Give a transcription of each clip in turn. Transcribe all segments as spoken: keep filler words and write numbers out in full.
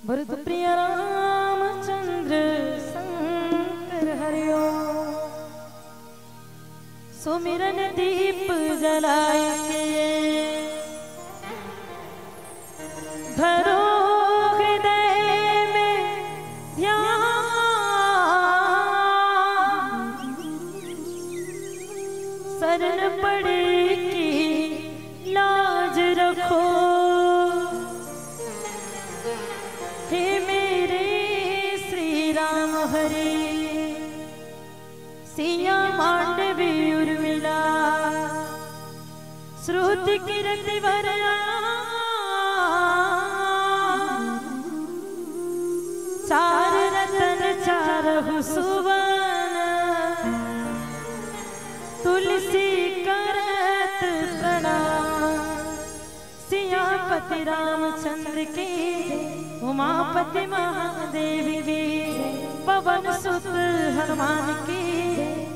गुरुप्रिय रामचंद्र शंकर हरिओ। सुमिरन दीप जलाय के धरो हृदय में ध्यान। शरण पड़े की लाज रखो, हे मेरे श्री राम हरि। सिया मांडवी उर्मिला, श्रुति कीर्ति वरना, चार रतन चारहु सुवन, तुलसी करत प्रणाम। सियापति रामचंद्र की, उमापति महादेव की, पवन सुत हनुमान की,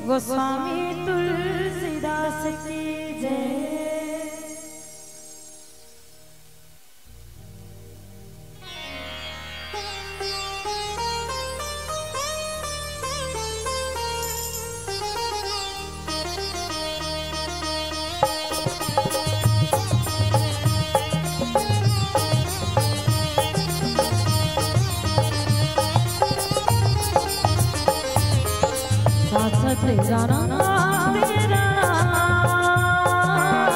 गोस्वामी तुलसीदास की जय। साथ तेरा नाम, तेरा नाम,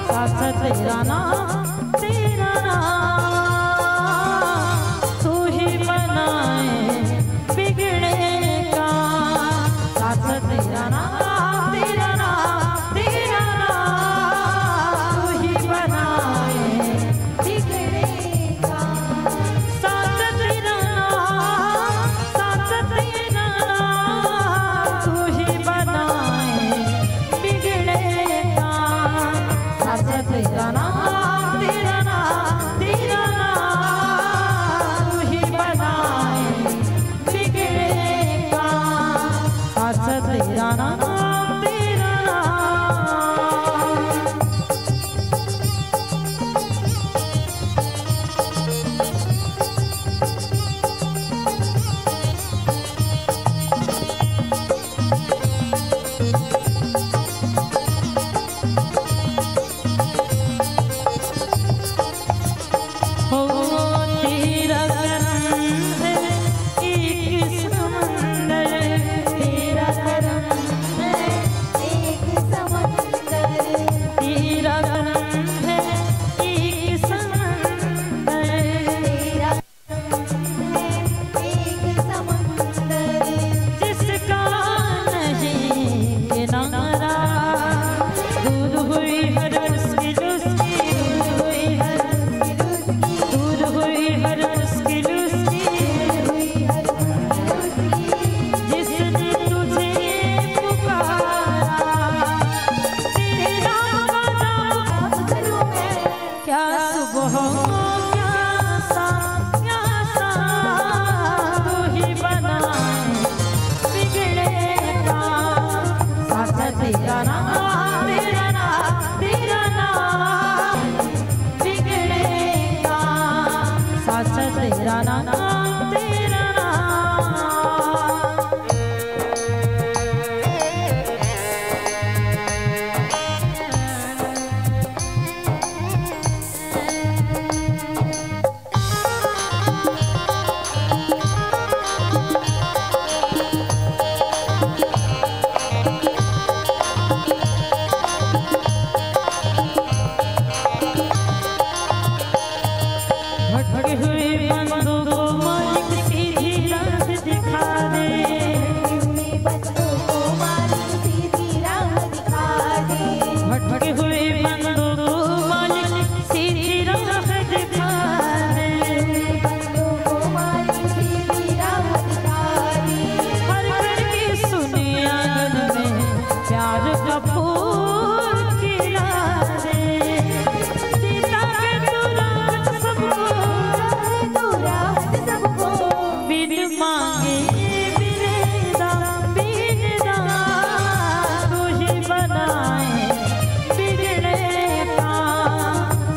साथ तेरा नाम, तेरा नाम, तू ही बनाए बिगड़े का। साथ तेरा नाम, तेरा नाम, तेरा नाम, तू ही बनाए बिगड़े का। साथ तेरा नाम, साथ तेरा नाम, तू ही बनाए बिगड़े का। साथ तेरा नाम, तेरा नाम, तेरा नाम, तू ही बनाए बिगड़े का। साथ तेरा नाम, तेरा नाम। हो, तेरा करम है एक समंदर, तेरा करम है एक समंदर, तेरा करम है एक समंदर, तेरा करम है एक समंदर, जिसका नहीं किनारा। दूर हुई हर मुश्किल उसकी, दूर हुई हर मुश्किल उसकी, दूर हुई हर मुश्किल उसकी, दूर हुई हर मुश्किल उसकी। जिसने तुझे पुकारा, तेरा नाम करूँ मैं। क्या सुबह, क्या सा, क्या सा, तू ही बनाए बिगड़े का। साथ तेरा नाम, तेरा नाम, तेरा नाम बिगड़े का। साथ तेरा नाम, तेरा नाम। भटके हुए बंदों को मालिक सीधी राह दिखा दे। भटके हुए बंदों को मालिक सीधी राह दिखा दे। भटके हुए बंदों को मालिक सीधी राह दिखा दे। भटके हुए बंदों को मालिक सीधी राह दिखा दे। हर घर की सुनी आंगन में प्यार का फूल खिला दे। सीता के तू राहत सबको, तू राहत सबको। बिन मांगे, बिन दा, बिन दा, तू ही बनाए बिगड़े का।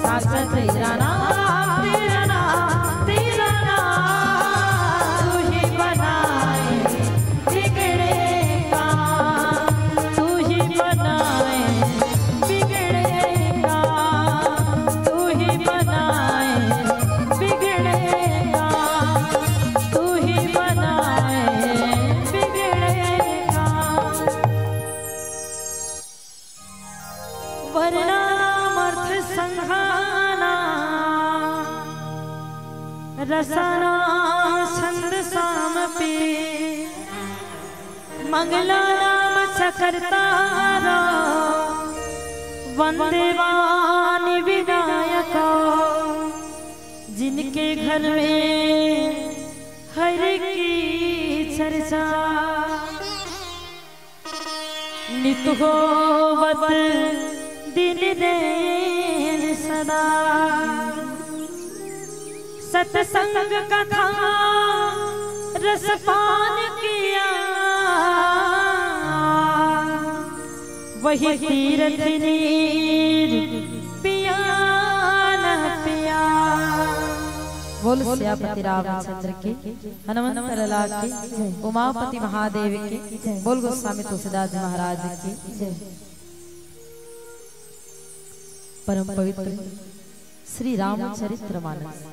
साथ तेरा नाम, तेरा नाम, तेरा नाम। अर्थ संघाना रसना छंद सामपि मंगला नाम चकरतारा वंदे वाणी विनायका। जिनके घर में हरि की चर्चा नित होवत दिन नैन सदा। सत्संग कथा रसपान किया वही तीरथ नीर पिया न पिया। बोल सियापति रामचंद्र की, हनुमंत लाला की, उमापति महादेव की। बोल गोस्वामी तुलसीदास जी महाराज की। परम पवित्र श्री रामचरित्र मानस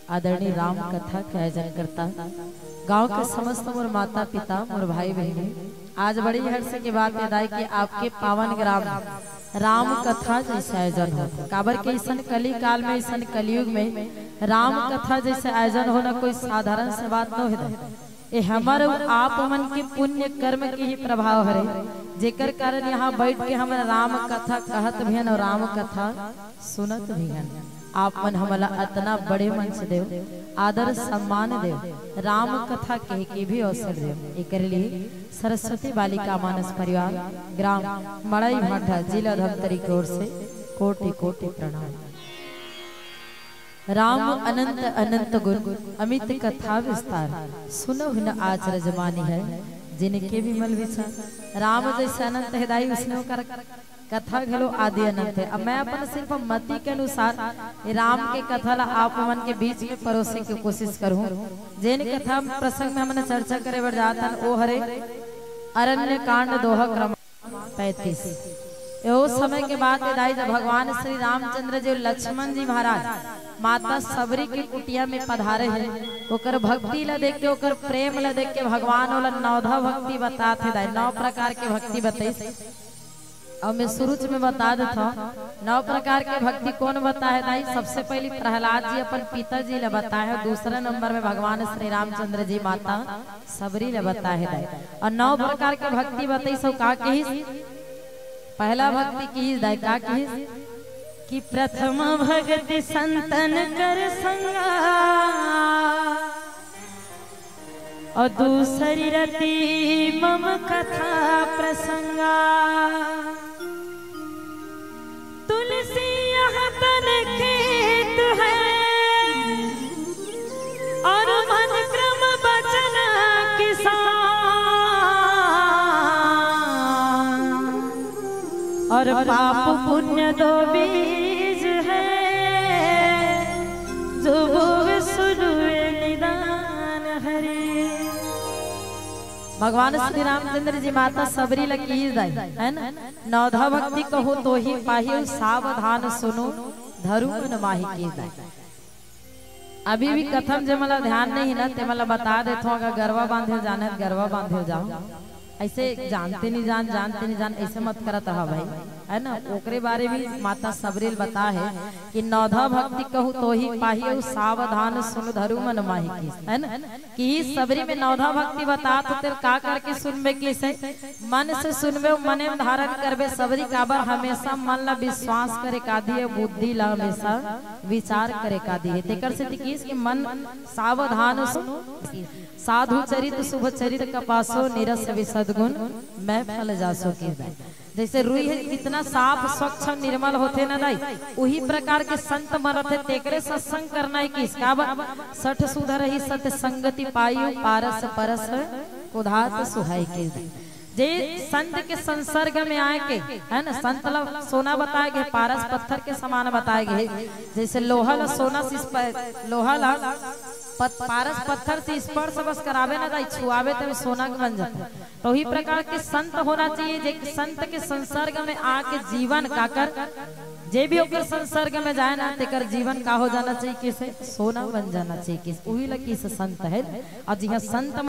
आदरणीय राम कथा के आयोजन करता गांव के समस्त मोर माता पिता, मोर भाई बहिनी, आज बड़ी हर्ष के बात ये दाई कि आपके पावन ग्राम राम कथा जैसे आयोजन हो। काबर के ऐसन कली काल में, ऐसन कलयुग में राम कथा जैसे आयोजन होना कोई साधारण से बात न हो। ये हमर अउ आप मन के पुण्य कर्म के ही प्रभाव हरे, जेकर कारण यहाँ बैठ के हमन राम कथा कहत भी हन अउ राम कथा सुनत भी हन। आप मन हमला अतना बड़े मंच देव, आदर सम्मान देव, राम कथा कहे के भी अवसर देव। एकर लिए सरस्वती बालिका मानस परिवार, ग्राम मड़ई भाटा, जिला धमतरी की ओर से कोटि कोटि प्रणाम। राम अनंत अनंत गुण, अमित कथा विस्तार, सुनहु न अचरज मानिहै, जिनके विमल विचार। राम जैसे अनंत हे दाई, उसने ओकर कथा घलो आदि अनंत हे। अब मैं अपन सिर्फ मति के अनुसार ये राम के कथा ला आप मन के बीच में परोसे के कोशिश करूँ। जेन कथा प्रसंग में हमन चर्चा करे बर जात हन, ओ हरे अरण्य कांड दोहा क्रम पैंतीस। ए ओ समय के बात हे दाई, जब भगवान श्री रामचंद्र जी, लक्ष्मण जी महाराज माता सबरी के कुटिया में पधारे हे, ओकर भक्ति ला देख के, ओकर प्रेम ला देख के भगवान ओला नवधा भक्ति बतात हे दाई, नौ प्रकार के भक्ति बतइस। अब मैं शुरू में बता देता हूँ, नौ प्रकार के भक्ति कौन बताहे दाई? सबसे पहली प्रहलाद जी अपन पिताजी ला बताहे, दूसरा नंबर में भगवान श्री रामचंद्र जी माता सबरी ला बताहे दाई। अउ नौ प्रकार के भक्ति बतइस, का कहिस? पहला भक्ति कहिस दाई, का कहिस? कि प्रथम भगति संतन कर संगा, अउ दूसरी रति मम कथा प्रसंगा। तुलसी यह तन खेत है, अउ मन क्रम बचन किसान। अउ पाप पुण्य दो बीज है, जो बोवे सुनुवे निदान हरे। भगवान श्री रामचंद्र जी माता सबरी ला कहिस दाई, है ना? नवधा भक्ति कहूँ तो ही पाही, सावधान सुनो धरु मन माही, कहिस दाई। अभी भी कथा म जे मन ला ध्यान नहीं ना, ते मन ला बता देथों, अगर गरवा बांधे जाने त गरवा बांधे जाओ। ऐसे जानते नहीं जान, जानते नहीं जान, ऐसे मत करत हा भाई, है ना? ओकरे बारे भी माता सबरी ल बताहे कि नवधा भक्ति कहूँ तो ही पाही, अउ सावधान सुन धरु मन माही, कहिस, है ना? कि सबरी में नवधा भक्ति बतात हों, तेला का करके सुनबे, कइसे मन से सुनबे, मने में धारण करबे। सबरी काबर हमेशा मन ला विश्वास करे का दिए, बुद्धि ला हमेशा विचार करे का दिए। तेकर सेती कहिस कि मन सावधान सुनो, साधु चरित शुभ चरित कपासो, निरस विशद गुण मैं फल जासो, कहिस दाई। जैसे रुई हे, कितना साफ, स्वच्छ अउ निर्मल होथे ना दाई, उही प्रकार के संत मन रथे, तेकरे सत्संग करना हे। कहिस काबर? सठ सुधरही सत संगति पाई, पारस परस कुधात सुहाई, कहिस दाई। जे संत के संसर्ग में आए के, है ना, संत ला सोना बताए गे, पारस पत्थर के समान बताए गे। जैसे लोहा ला सोना से स्प-, लोहा ला पत-, पारस पत्थर से स्पर्श बस कराबे ना दाई, छुआबे ते सोना के बन जाथे। तो ही प्रकार के संत होना चाहिए, जे संत के संसर्ग में आके जीवन काकर, जे भी ओकर संसर्ग में जाए ना, तेकर जीवन का हो जाना चाहिए, कइसे? सोना बन जाना चाहिए, कहिस। उही ला कहिस संत हे। अउ जिहाँ संत